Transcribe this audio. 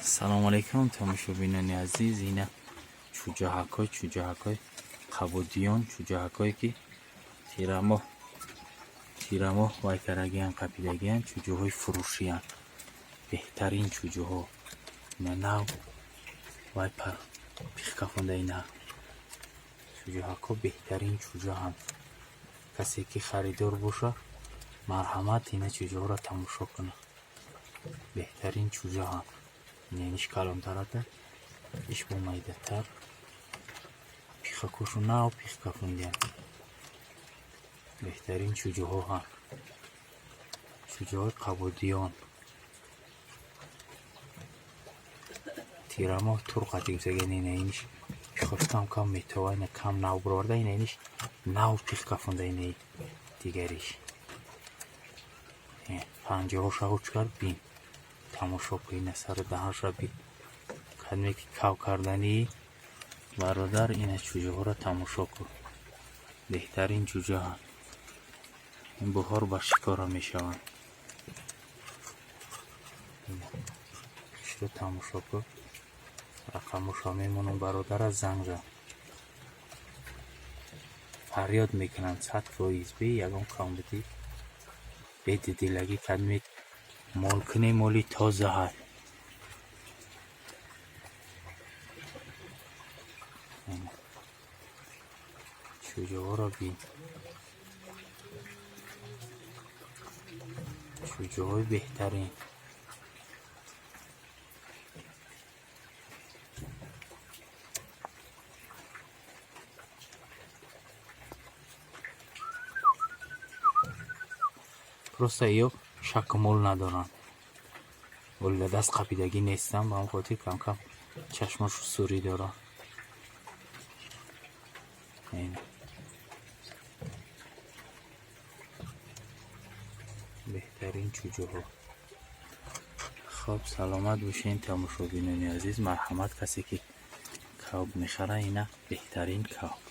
Салому алейкум, тамошобинони азиз. Ина чӯҷаҳакҳои қабудиён, чӯҷаҳакҳое, ки тирамоҳ вай кардагиян, қапидагиян, чӯҷаҳои фурӯшиянд. Беҳтарин чӯҷаҳо. Ина нав вай пих кафонда. Ина чӯҷаҳакҳо беҳтарин чӯҷаҳанд. Касе ки харидор боша, марҳамат, ина чӯҷаҳоро тамошо кунад. Беҳтарин чӯҷаҳанд. Иниш калонтарата, иш бо майдатар. Пихакошу нав пих кафондиянд. Беҳтарин чӯҷаҳо ҳанд, чӯҷаҳои қабудиён. Тирамоҳ тур қатӣ гуфтагиан. Ина иниш пихош кам кам метова, ина кам нав бироварда, ина иниш нав пих кафонда, инаи дигариш панҷаҳоша ҳуч кард. Бин, тамошо кун, ина сару даҳанша бин. Кадме ки кав карданӣ, бародар, ина чӯҷаҳоро тамошо кун. Беҳтарин чӯҷаҳанд. Ин баҳор ба шикора мешаванд. Хушро тамошо кун. Рақамошо мемонам, бародара занг зан. Фарёд мекунанд 100%, бе ягон камбудӣ, бедилагӣ. Кадме молкуне, моли тоза ҳаст. Чӯҷаҳоро бин, чӯҷаҳои беҳтарин. Просто ё шакку мол надоранд, вале ба даст қапидагӣ нестанд, ба ҳам хотир камкам чашмошу сурӣ доранд. Беҳтарин чӯҷаҳо. Хоб, саломат бошед, тамошобинони азиз. Марҳамат, касе ки кавб мехара, ина беҳтарин кавб.